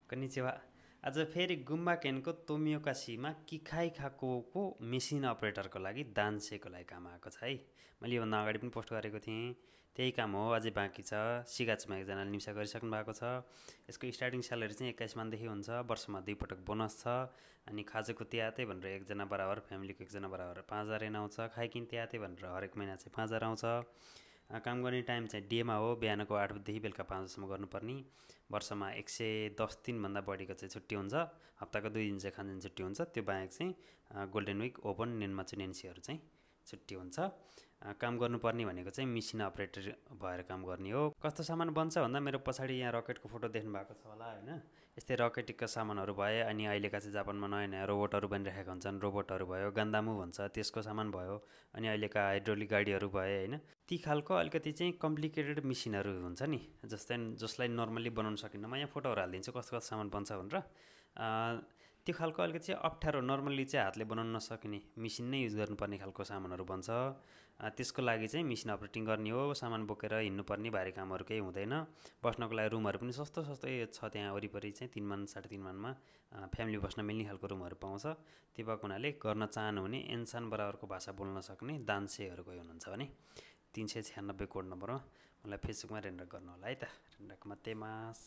konnichiwa। आज फेरि गुम्बा केनको तोमियोकासीमा किखाई खाकोको मेसिन अपरेटरको लागि दान्सेको लागि काम आएको छ है। मैले योभन्दा अगाडि पनि पोस्ट गरेको थिएँ। त्यही काम हो, अझै बाँकी छ। सिगाचमा एकजनाले निम्सा गरिसक्नु भएको छ। यसको स्टार्टिङ स्यालेरी चाहिँ 21 मनदेखि हुन्छ। वर्षमा 2 पटक बोनस छ। अनि खाजेको त्यातै भनेर एकजना बराबर, फ्यामिलीको एकजना बराबर 5000 एन आउँछ। खाइकिन त्यातै भनेर हरेक महिना चाहिँ 5000 आउँछ। काम गर्ने टाइम चाहिँ डेमा हो, बिहानको 8 बजेदेखि बेलुका 5 बजीसम्म गर्नुपर्ने। वर्षमा 110 दिनभन्दा बढीको चाहिँ छुट्टी हुन्छ। हप्ताको 2 दिन चाहिँ खानजान छुट्टी हुन्छ। त्यो बाहेक चाहिँ गोल्डन विक, ओपन, नेन्माचुनेन्सीहरू चाहिँ छुट्टी हुन्छ। काम गर्नुपर्ने भनेको चाहिँ मिसिन अपरेटर भएर काम गर्ने हो। कस्तो सामान बन्छ भन्दा मेरो पछाडि यहाँ रकेटको फोटो देख्नु भएको छ होला होइन। यस्तै रकेटिकका सामानहरू भए, अनि अहिलेका चाहिँ जापानमा नयाँ नयाँ रोबोटहरू बनिरहेका हुन्छन्। रोबोटहरू भयो, गान्दामु भन्छ, त्यसको सामान भयो। अनि अहिलेका हाइड्रोलिक गाडीहरू भए होइन। ती खालको अलिकति चाहिँ कम्प्लिकेटेड मिसिनहरू हुन्छ नि, जसलाई नर्मली बनाउन सकिन्न। म यहाँ फोटोहरू हालिदिन्छु कस्तो कस्तो सामान बन्छ भनेर। त्यो खालको अलिकति चाहिँ अप्ठ्यारो, नर्मल्ली चाहिँ हातले बनाउन नसकिने मिसिन नै युज गर्नुपर्ने खालको सामानहरू बन्छ। त्यसको लागि चाहिँ मिसिन अपरेटिङ गर्ने हो। सामान बोकेर हिँड्नुपर्ने भारी कामहरू केही हुँदैन। बस्नको लागि रुमहरू पनि सस्तो सस्तै छ त्यहाँ वरिपरि चाहिँ। 3 मन 3.5 मनमा फ्यामिली बस्न मिल्ने खालको रुमहरू पाउँछ। त्यो भएको हुनाले गर्न चाहनुहुने इन्सान बराबरको भाषा बोल्न सक्ने दान्सेहरू कोही हुनुहुन्छ भने 396 कोड नम्बरमा मलाई फेसबुकमा रेन्डर गर्नु होला है त। रेन्डर मात्रै मास।